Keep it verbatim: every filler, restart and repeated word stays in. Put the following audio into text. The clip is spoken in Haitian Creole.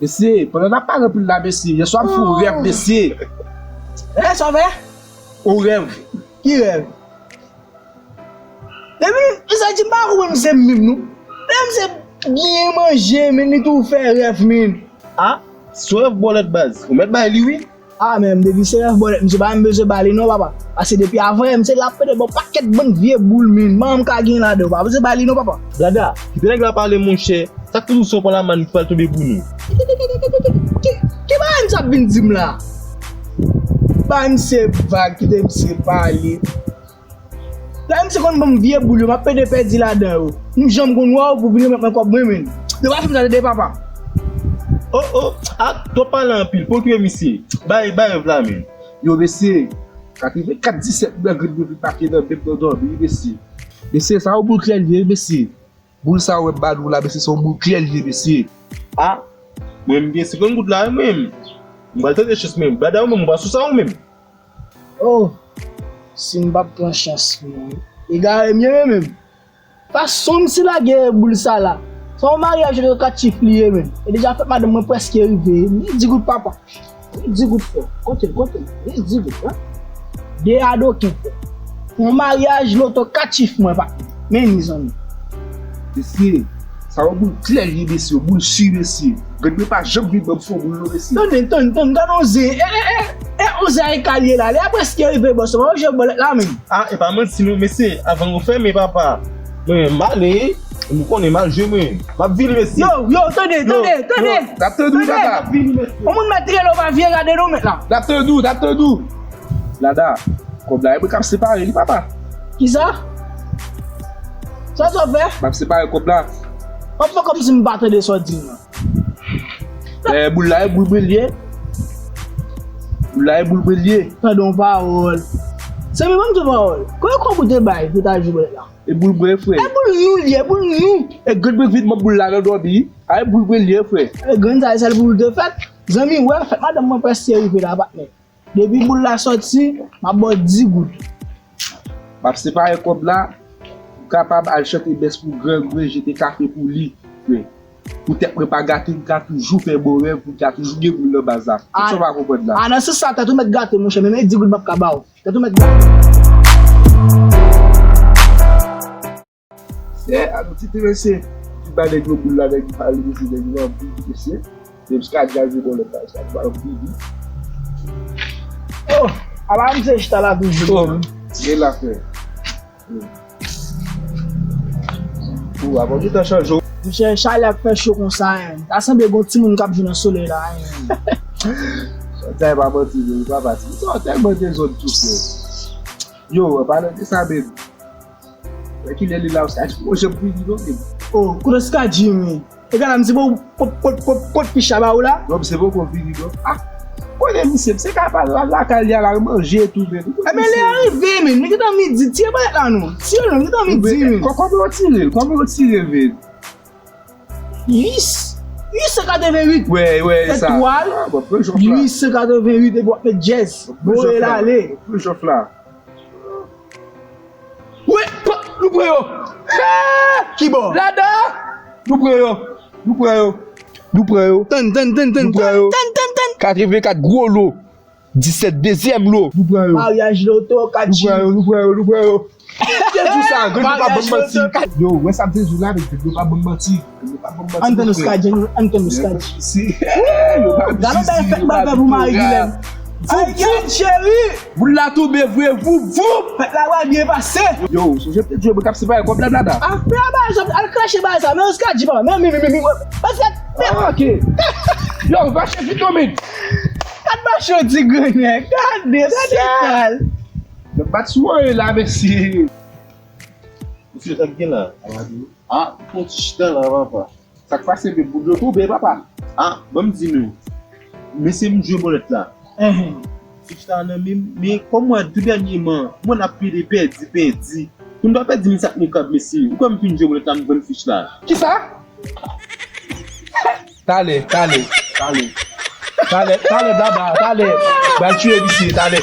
Mesye, pandan n ap pale anpil la, mesye, yèswa m fè yon rèv, mesye. Rèv sa w fè? Yon rèv. Ki rèv? Depi, sa di m pa konprann misye menm non. Lè misye byen manje, men li tou fè rèv, men. A, se yon rèv bòlèt baz. Ou mèt bay li, wi. A, men depi se rèv bòlèt, misye pa menm bezwen ba li non, papa. Paske depi avan yè, misye la pede ba w pakèt bann vye boul, men. Manman m ka gen ladan, ou pa bezwen ba li non, papa. Blada, kite nèg la pale, monchè. Sa k toujou sou pran la man ki pral tonbe pou nou. Ki, ki, ki, ki bagay misye ap vin di m la? Bay misye vag, kite misye pale. Lè misye konn ban m vye boul yo, m ap pede pèdi ladan yo. M janm konn wè w pou vin remèt mwen kòb mwen, men. Yo pa fè m sa, tande, papa. O, o, a, twòp pale anpil, pa okipe misye. Bay, bay rèv la, men. Yo, mesye, katrevenkat disèt nan grenn yo vin make nan menm nan dòmi, mesye. Mesye, sa yon boul klè l ye, mesye. Boul sa w wè m ba nou la, mesye, se yon boul klè l ye, mesye. A, mwen, m gen senkant goud la, wi, mwen. M pral tante chans, mwen. Blada, ou menm, ou pa sou sa, ou menm? O, si m p ap pran chans, mwen. Egare m ye, mwen menm. Fason misye lage boul sa la. Se yon maryaj loto kat chif li ye, menm. E deja fèt madanm mwen prèske rive. Ni di goud papa. Ni di goud frè. Kote l, kote l? Ni di goud, en. De adoken, frè. Yon maryaj loto kat chif mwen, pa. Men ni zanmi. Mesye, sa yon boul klè li ye, mesye. Yon boul si, mesye. Grann mwen pa janm vin ban m fo boul, non, mesye. Tande, tande, tande, gade yon zen. E, e, e, e, yon zen a ekalye la. Li a prèske rive, bòs. Mwen jwe bòlèt la, menm. A, e pa manti non, mesye, avan yo fèmen, papa. Mwen, m ale, ou konnen m al jwe, mwen. M ap vini, mesye. Yo, yo, tande, tande, tande. N ap tande w, papa. M ap vini, mesye. Yon moun mèt rele w pa vye gade non, mèt la. N ap tande w, n ap tande w. Blada, kòb la, e mwen k ap separe li, papa. Kisa? Sa w fè? M ap separe kòb la. W ap fè kòmsi m pa tande sa w di m nan. E, boul la, e boul mwen l ye. Boul la, e boul mwen l ye. Tande yon pawòl. Zanmi, ban m di w pawòl. Konbyen kòb ou te bay pou w ta jwe bòlèt la? E boul mwen, frè. E boul nou l ye, boul nou. E grann mwen vin ban m boul la nan dòmi. A, e boul mwen l ye, frè. E grann sa, e sèl pou ou te fèt. Zanmi, wè, fèt madanm mwen prèske rive la, patnè. Depi boul la sòti, m ap ba w dis goud. M ap separe kòb la, m kapab al chante bès pou gran gwen, jete kafe pou li, frè. Pou tèt mwen pa gate, m ka toujou fè bon rèv, pou m ka toujou gen moun nan baz la. Tout sa w pa konprann la. A, nan sans sa, tèt ou mèt gate, monchè, men, men dis goud m ap ka ba w. Tèt ou mèt gate. Se, a, nou ti te mesye, ti ba nèg yo boul la, nèg yo pale, mesye, nèg yo anvi, mesye. Depi Skadji al jwe bòlèt la, Skadji pa anvi. Oh, ala misye chita la toujou. Oh, men la, frè. Oh, avan ou te chanje. Monchè, chalè ap fè cho konsa, en. Ta sanble gon timoun k ap jwe nan solèy la, en. Sa e pa manti, non, papa. Sa tèlman dezòd tou, frè. Yo, an palan de sa menm. Wè kilè li la, Skadji poko janm vini non, men. Oh, kote Skadji, men? E gade la, misye poko pot, pot, pot, pot fich la ba ou la? Non, misye poko vini non. Ah, konnen misye, misye ka pa la, lakay li a la, manje tou, men. Ebyen, lè a rive, men. Li gentan midi, tire bòlèt la non. Tire non, li gentan midi, men. Kò-, kòman yo tire? Kòman yo tire, men? Uit, uit san katreventuit. Wè, wè, sa. Etwal. Ah, bon, pran jòf la. Uit san katreventuit, epi w ap met djèz. Voye l ale. Pran jòf la. Wi, pa, nou pran yo. Hey! Kibò? Lada! Nou pran yo. Nou pran yo. Nou pran yo. Tann, tann, tann, tann. Nou pran yo. Tann, tann, tann. Katrevenkat gwo lo. Disèt dezyèm lo. Nou pran yo. Maryaj loto, kat chif. Nou pran yo, nou pran yo, nou pran yo. Jezi sa, grann yo pa ban m manti. Yo, wè sa m te di w la, men grann yo pa ban m manti. Grann yo pa ban m manti. Ann tann Skadji, ann tann Skadji. Si. Yo pa di si, yo pa di pou Marie Guylaine. Marie Guylaine, cheri. Boul la tonbe vre, voup, voup. Fèt la pral byen pase. Yo, sonje m te di w, mwen k ap separe kòb la, Blada. Ah, men a ba zòt, al krache ba sa. Men Skadji, papa. Men, men, men, men, men. Paske, men. Ah, ok. Yo, mache vit non, men. Gad mache yon ti grenn, gade, gade kal. Yo bat sou anyen la, mesye. Mesye, sa k gen la? Ah, ou pran ti chita la, papa. Sa k pase, men boul yo tonbe, papa. Ah, ban m di nou. Mesye, m jwe bòlèt la. Fich la nan men m, men kòm mwen, tou dènyèman, mwen ap pede pèdi, pèdi. Pou m ta pèdi, men sa k nan kab, mesye. Ou kwè m fin jwe bòlèt la, m vann fich la? Kisa? Talè, talè, talè. Talè, talè, Blada, talè. Pral tiye misye, talè.